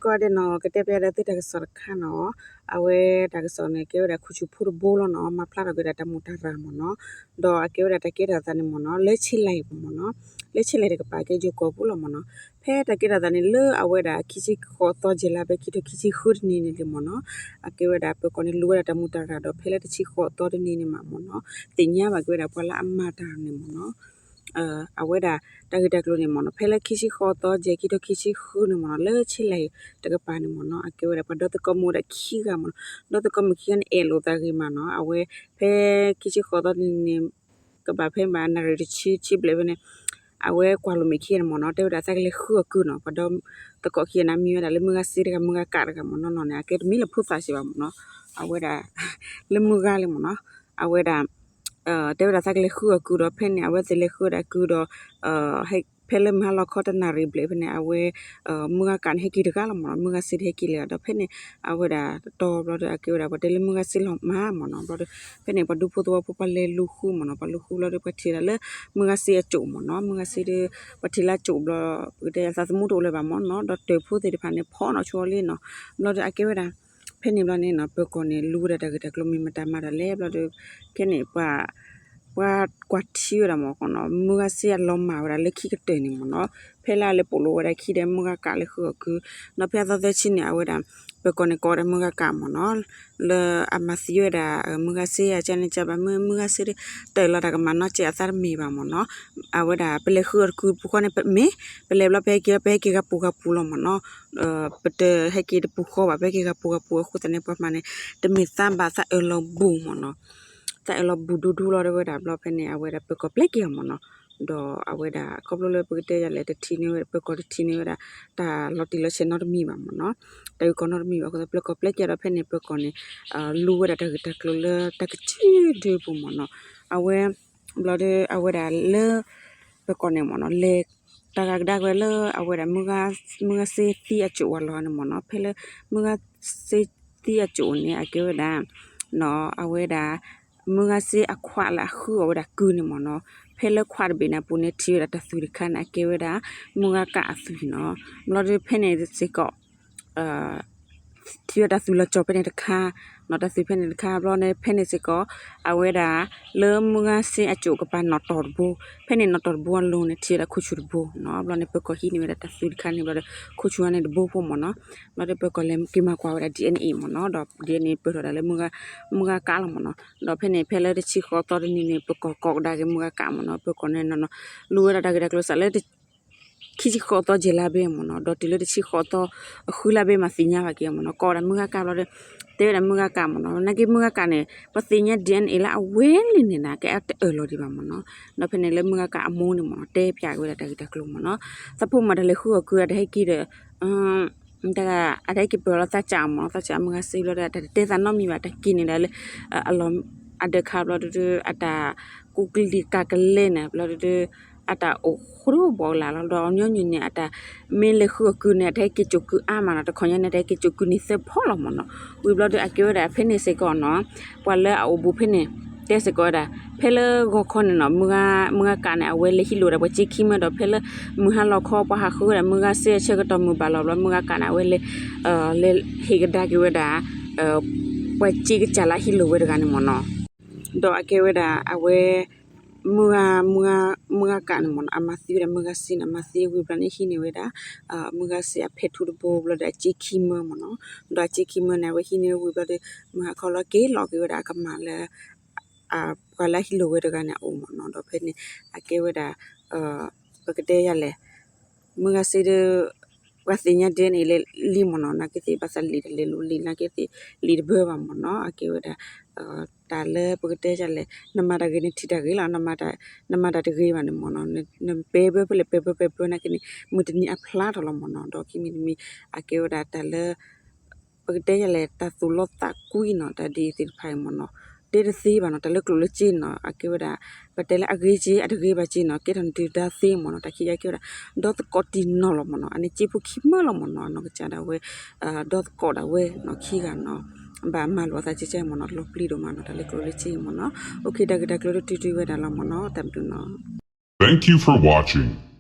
ကီးဒဲးနီၤ ကတဲပျးဒီးသုတၢ်ကစီၣ်တခါနီၤ, အဝဲတၢ်ကစီၣ်န့ၣ် ကဲဝဲဒၣ်ခိၣ်ဆူၣ်ဖိတဘိလီၤနီၤ, မၤဖျါထီၣ်က့ၤဒၣ်တၢ်မူးတၢ်ရၢ်မ့ၢ်နီၤ, ဒီးအကဲဝဲဒၣ်တၢ်ကဲထီၣ်သးန့ၣ်မ့ၢ်နီၤ လၢဆ့လဲၣ်ပူၤမ့ၢ်နီၤ, လၢဆ့လဲၣ်တကပၤကဲယိၤကီၢ်ပူၤလီၤမ့ၢ်နီၤ, ဖဲတၢ်ကဲထီၣ်သးန့ၣ် လၢအဝဲဒၣ်ခံဆံဃိးသီ July ဖဲခံထိခံဆံဃုတနံၤန့ၣ်လံမ့ၢ်နီၤ, အကဲဝဲဒၣ်ပၢၤကီၢ်န့ၣ် လူၤဝဲဒၣ်တၢ်မူးတၢ်ရၢ်ဒီး ဖဲလၢတဆံဃိးသီတနံၤန့ၣ်မ့ၢ်နီၤ, သ့ၣ်ညါဘၣ်က့ၤဝဲဒၣ်ပှၤလၢအမၤတၢ်န့ၣ်မ့ၢ်နီၤ အဝဲဒၣ်တၢ်ဂ့ၢ်တၢ်ကျိၤန့ၣ်မ့ၢ်နီၤ ဖဲလၢခံဆံဃိးသီ July ခံထိခံဆံဃုန့ၣ်မ့ၢ်နီၤ လၢဆ့လဲၣ်တကပၤန့ၣ်မ့ၢ်နီၤ အကဲဝဲဒၣ်ပှၤဒီသကိးမုၣ်ဝဲဒၣ်ခံဂၤမ့ၢ်နီၤ, ဒီသကိးမုၣ်ခံဂၤန့ၣ် အဲၣ်လိာ်သးဂ့ၤမးနီၤ, အဝဲဖဲခံဆံဃိးသီတနံၤန့ၣ် ကဘၣ်ဖဲဘၣ် နၣ်ရံၣ်တဆံဆံဘျဲၣ်ဖဲန့ၣ်, အဝဲကွၢ်လိာ်မ့ၢ်ခံဂၤန့ၣ်မ့ၢ်နီၤ တဲဝဲဒၣ်သးကလဲၤဃုအီၤကုၢ်နီၤ, ပှၤဒီသကိးခံဂၤန့ၣ် မံၤဝဲဒၣ်လၢမုၢ်ဂၤစ့တဂၤ မုၢ်ဂၤကးတဂၤမ့ၢ်နီၤနီၤန့ၣ် အကဲတမံၤလၢဖိသၣ်စံးဘၣ်မ့ၢ်နီၤ, အဝဲဒၣ် လၢမုၢ်ဂၤလံမ့ၢ်နီၤ, အဝဲဒၣ် တဲဝဲဒၣ်သးကလဲၤဃုအီၤကုၢ်ဒီး ဖဲန့ၣ် အဝဲသ့ၣ်လဲၤဃုဝဲဒၣ်ကုၢ်ဒီး ဖဲလၢမုၢ်ဟါလီၤခီတနၣ်ရံၣ်ဘျဲၣ်ဖဲန့ၣ် အဝဲ မုၢ်ဂၤကးန့ၣ် ဟဲက့ၤတဂၤလီၤမ့ၢ်နီၤ, မုၢ်ဂၤစ့တဟဲက့ၤလၢၤဒီး ဖဲန့ၣ် အဝဲဒၣ်တတီၤဘျီဒီး အကဲဝဲဒၣ်ပှၤတဲလၢမုၢ်ဂၤစ့လီၤမးမ့ၢ်နီၤ, ဘျီဒီး ဖဲန့ၣ် ပှၤဒူဖိသဝီဖိ ပှၤလဲၤလူၤဃုမ့ၢ်နီၤ, ပှၤလူၤဃုဘျီဒီး ပှၤထံၣ်ဒၣ်လၢ မုၢ်ဂၤစ့အစိၣ်မ့ၢ်နီၤ, မုၢ်ဂၤစ့ဒီး ပှၤထံၣ်လၢအစိၣ်ဘျီ ပကတဲသးသမူတအိၣ်လၢၤဘၣ်မ့ၢ်နီၤ, ဒီးတၢၢ်ဖိသ့ၣ်တဖၣ်န့ၣ် ဖီနီၣ်ဆိလံနီၤ, ဘျီဒီး အကဲဝဲဒၣ် ဖဲန့ၣ်ဘျီန့ၣ်နီၤ ပၢၤကီၢ်န့ၣ် လူၤဝဲဒၣ်တၢ်ဂ့ၢ်တၢ်ကျိၤမ့ၢ်မတၤမၤဒၣ်လဲၣ် ဘျီဒီး ခဲန့ၣ် ပှၤ ပှၤကွၢ်ထံဝဲဒၣ်မ့ၢ်နီၤ, မုၢ်ဂၤစ့အလီၤမၢ်ဝဲဒၣ်လၢခံကတၢၢ်န့ၣ်မ့ၢ်နီၤ, ဖဲလၢအလဲၤပိာ်လိာ်ဝဲဒၣ်ခံဒီး မုၢ်ဂၤကးလဲၤဃုအီၤကုၢ်, ဒီးဖဲအသီသၢဆံန့ၣ် အဝဲဒၣ် ပၢၤကီၢ်န့ၣ် ကိးဝဲဒၣ်မုၢ်ဂၤကးမ့ၢ်နီၤ, လၢအမၤသံဝဲဒၣ် မုၢ်ဂၤစ့ အကန့ၣ်ကဘၣ် မုၢ်ဂၤစ့ဒီး တၢ်လီၤတၢ်ကမၣ်နီၢ်ကဲအသးတမ့ၢ်ဘၣ်မ့ၢ်နီၤ, အဝဲဒၣ် ပလဲၤဃုအီၤတကုၢ်တပူၤဃီန့ၣ် မ့ၢ် ပလဲၤဘျီ ပဟဲက့ၤ ပဟဲက့ၤဂၤပူၤဂၤပူၤလီၤမ့ၢ်နီၤ, ပတဟဲက့ၤတပူၤဃီဘၣ် ပဟဲက့ၤဂၤပူၤဂၤပူၤအဃိသတးန့ၣ် ပှၤမၤန့ၣ် တမ့ၢ်သးဘၣ်သးအၢၣ်လီၤဘူးမ့ၢ်နီၤ, သးအၢၣ်လီၤဘူးဒူဒူလီၤ တဲဝဲဒၣ်ဘျီ ဖဲန့ၣ် အဝဲဒၣ်ပၢၤကီၢ်ပျဲက့ၤအီၤမ့ၢ်နီၤ, ဒီးအဝဲဒၣ် ခီဖျိလၢပကတဲယၤလဲၣ် တထံၣ်န့ၢ်ဝဲ ပၢၤကီၢ်တထံၣ်န့ၢ်ဝဲဒၣ် တၢ်လီၤတံၢ်လီၤဆဲးနီတမံၤဘၣ်မ့ၢ်နီၤ, တၢ်ဂ့ၢ်ကီနီတမံၤဘၣ်အဃိသတး ပၢၤကီၢ်ပျဲက့ၤဒီး ဖဲန့ၣ် ပၢၤကီၢ်န့ၣ် လူၤဝဲဒၣ်တၢ်ဂ့ၢ်တၢ်ကျိၤလၢတၢ်ကစုဒုပူၤမ့ၢ်နီၤ, အဝဲ ဘျီဒီး အဝဲဒၣ်လၢ ပၢၤကီၢ်န့ၣ်မ့ၢ်နီၤ လဲၤတၢ်ဂၤကဒါက့ၤဝဲလၢ အဝဲဒၣ် မုၢ်ဂၤစ့သံအစိၣ်ဝဲလီၤန့ၣ်မ့ၢ်နီၤ, ဖဲလၢ မုၢ်ဂၤစ့သံအစိၣ်န့ၣ် အကဲဝဲဒၣ် အဝဲဒၣ် မုၢ်ဂၤစ့အခွးလၢအဃုအီၤဝဲဒၣ်ကုၢ်န့ၣ်မ့ၢ်နီၤ, ဖဲလၢခွးတဘ့ၣ်န့ၣ်အပူၤန့ၣ် ထံၣ်ဝဲဒၣ်တၢ်သွံၣ်တခါန့ၣ် အကဲဝဲဒၣ် မုၢ်ဂၤကးအသွံၣ်နီၤ, ဘျီဒီးဖဲန့ၣ်စ့ၢ်ကီး ထံၣ်ဝဲတၢ်သွံၣ်လီၤကၠီၤဖဲန့ၣ်တခါ, နီၢ်တၢ်သွံၣ်ဖဲန့ၣ်တခါ ဘျီန့ၣ် ဖဲန့ၣ်စ့ၢ်ကီး အဝဲဒၣ် လၢမုၢ်ဂၤစ့အစိၣ်ကပၤနီၣ်တီၢ်တဘိ, ဖဲန့ၣ်နီၣ်တီၢ်တဘိအလိၤန့ၣ် ထံၣ်ဝဲဒၣ်ခိၣ်ဆူၣ်တဘိနီၤ, ဘျီန့ၣ် ပၢၤကီၢ်ဟံးန့ၢ်ဝဲဒၣ်တၢ်သွံၣ်တခါန့ၣ် ဘျီဒီး ခိၣ်ဆူၣ်န့ၣ်တဘိဖိမ့ၢ်နီၤ, ဘျီဒီးပၢၤကီၢ်လဲၤက့ၤမၤကွၢ်ဝဲဒၣ် DNA မ့ၢ်နီၤ, ဒီး DNA ပၢၢ်ထီၣ်ဒၣ်လၢ မုၢ်ဂၤကးလီၤမ့ၢ်နီၤ, ဒီးဖဲန့ၣ် ဖဲလၢတဆံဃိးသီတနံၤန့ၣ် ပၢၤကီၢ်ကိးကဒါက့ၤမုၢ်ဂၤကးမ့ၢ်နီၤ, ပၢၤကီၢ်န့ၣ်နီၤနီၤ လူၤဝဲဒၣ်တၢ်ဂ့ၢ်တၢ်ကျိၤစးလၢ ခံဆံဃိးသီ July ဘ့ၣ်မ့ၢ်နီၤ, ဒီးတုၤလၢတဆံဃိးသီ အဃုလါဘ့ၣ်မးသ့ၣ်ညါဘၣ်က့ၤမ့ၢ်နီၤ, ကိးဝဲဒၣ်မုၢ်ဂၤကးဘျီဒီး တဲဝဲဒၣ်မုၢ်ဂၤကးမ့ၢ်နီၤ, နာ်က့မုၢ်ဂၤကးန့ၣ် ပှၤသ့ၣ်ညါ DNA လၢအဝဲလံန့ၣ် နာ်က့အတအၢၣ်လီၤဒံးဘၣ်မ့ၢ်နီၤ, ဒီးဖဲန့ၣ်လၢမုၢ်ဂၤကးအမိၢ်န့ၣ်မ့ၢ်နီၤ တဲပျးက့ၤဝဲဒၣ်တၢ်ဂ့ၢ်တၢ်ကျိၤမ့ၢ်နီၤ, သးဖိမၤတၢ်လဲၤဃုအီၤကုၢ် အတဟဲက့ၤဒီး တၢ် အတဟဲက့ၤပၢၢ်လီၤသးစၢ်မ့ၢ်နီၤ, သးစၢ်မုၢ်ဂၤစ့ဘျီဒီး တၢ်တတဲသးနီတမံၤဘၣ်, တၢ်က့ၤန့ၣ်ဒၣ်လၢ အလီၤ အဒၢးခါဘျီဒုဒု အတၢ်ကူကလံၤကၤကလဲန့ၣ် ဘျီဒုဒု အတၢ်အိၣ်ဃိဘီလၢ်လီၤ, ဒီးညီနုၢ်န့ၣ် အတၢ်မ့ၢ်လဲၤဃုအီၤကုၢ်န့ၣ် အတဟဲက့ၤစိာ်ကုၢ်အါမးနီၤ, တခီညါန့ၣ် တဟဲက့ၤစိာ်ကုၢ်န့ၣ်သၢဖီလီၤမ့ၢ်နီၤ, ဝံၤဘျီဒု အကဲဝဲဒၣ်ဖဲန့ၣ်စ့ၢ်ကီးနီၤ, ပှၤလၢအအိၣ်ဘူးဖဲန့ၣ် တဲစ့ၢ်ကီးဝဲဒၣ် ဖဲလၢဂီၤခီန့ၣ်နီၤ မုၢ်ဂၤကးန့ၣ် အဝဲလဲၤဟံးလိာ်ဝဲဒၣ်ပှၤစ့ခံမၢဒီး ဖဲလၢမုၢ်ဟါလီၤခီ ပှၤဟးဃုဝဲဒၣ်မုၢ်ဂၤစ့အဆၢကတီၢ်မုၢ်ဘၣ်လီၤဘျီ မုၢ်ဂၤကးန့ၣ် အဝဲလဲၤ လဲၤဟ့ၣ်ကဒါက့ၤဝဲဒၣ် ပှၤစ့ကစၢ်လၢအဟံးလိာ်ဝဲတဂၤန့ၣ်မ့ၢ်နီၤ, ဒီးအကဲဝဲဒၣ်အဝဲ မုၢ်ဂၤ မုၢ်ဂၤကးန့ၣ်မ့ၢ်နီၤ အမၤသံဝဲဒၣ်မုၢ်ဂၤစ့န့ၣ် အမၤသံဝံၤဘျီန့ၣ် ဟံးန့ၢ်ဝဲဒၣ် မုၢ်ဂၤစ့အဖဲထူတဘိဘျီဒီးအစ့ခံမၢမ့ၢ်နီၤ, ဒီးအစ့ခံမၢန့ၣ် အဝဲဟံးန့ၢ်ဝံၤဘျီဒီး မုၢ်ဟါခီလီၤက့ၤလီၤက့ၤဝဲဒၣ်အကမၢ်လၢ ပှၤလၢအဟံးလိာ်ဝဲတဂၤန့ၣ်အအိၣ်မ့ၢ်နီၤ, ဒီးဖဲန့ၣ် အကဲဝဲဒၣ် ပကတဲယၤလဲၣ် မုၢ်ဂၤစ့ဒီး ပှၤသ့ၣ်ညါဒ်န့ၣ်လံမ့ၢ်နီၤ, နာ်က့သ့ၣ်ဘၣ်သးလံာ်တလဲၤလိၤလံာ် နာ်က့သ့ၣ်လံာ်တဘၢဘၣ်မ့ၢ်နီၤ, အကဲဝဲဒၣ် တၢ်လၢပကတဲယၤလဲၣ် နမၤတၢ်ဂ့ၤနထံၣ်တၢ်ဂ့ၤလီၤ, နမၤတၢ်တဂ့ၤဘၣ်န့ၣ်မ့ၢ်နီၤ, နပဲဘၢဖဲလဲၣ်ပဲဘၢပဲဘၢနာ်က့န့ၣ် မုၢ်တနံၤအဖျါထီၣ်လီၤမ့ၢ်နီၤ, ဒီးခံမံၤတမံၤ အကဲဝဲဒၣ်တၢ်လၢ ပကတဲယၤလဲၣ် တၢ်သူၣ်လီသးကွံနီၤ, တၢ်ဒ်အံၤသ့ၣ်တဖၣ်အံၤမ့ၢ်နီၤ, တဲတသ့ဘၣ်နီၤ, တၢ်လၢကျိာ်လၢစ့နီၤ, အကဲဝဲဒၣ် ပတဲလၢအဂ့ၤစ့ အတဂ့ၤဘၣ်စ့နီၤ, ကဲထီၣ်နတုၤဒါသ့မ့ၢ်နီၤ, တၢ်ခံဂၤကဲဝဲဒၣ် ဒီသကိးတံၢ်နီၢ်လီၤမ့ၢ်နီၤ, အန့ၣ်စ့ဖိခံမၢလီၤမ့ၢ်နီၤ, အနီၢ်ကစၢ်ဒၣ်ဝဲ ဒီသကိးဒၣ်ဝဲနီၤ, ခံဂၤနီၤ, ဘၣ်မၤလိာ်အသးကဲကဲမ့ၢ်နီၤ, လီၤပျံၤဒိၣ်မးနီၤ, တၢ်လၢကျိာ်လၢစ့မ့ၢ်နီၤ, အိၣ်ခ့ တၢ်ဂ့ၢ်တၢ်ကျိၤလၢတုၤတုၤဝဲဒၣ်လီၤမ့ၢ်နီၤ, တၢ်ဘျုးနီၤ. Thank you for watching.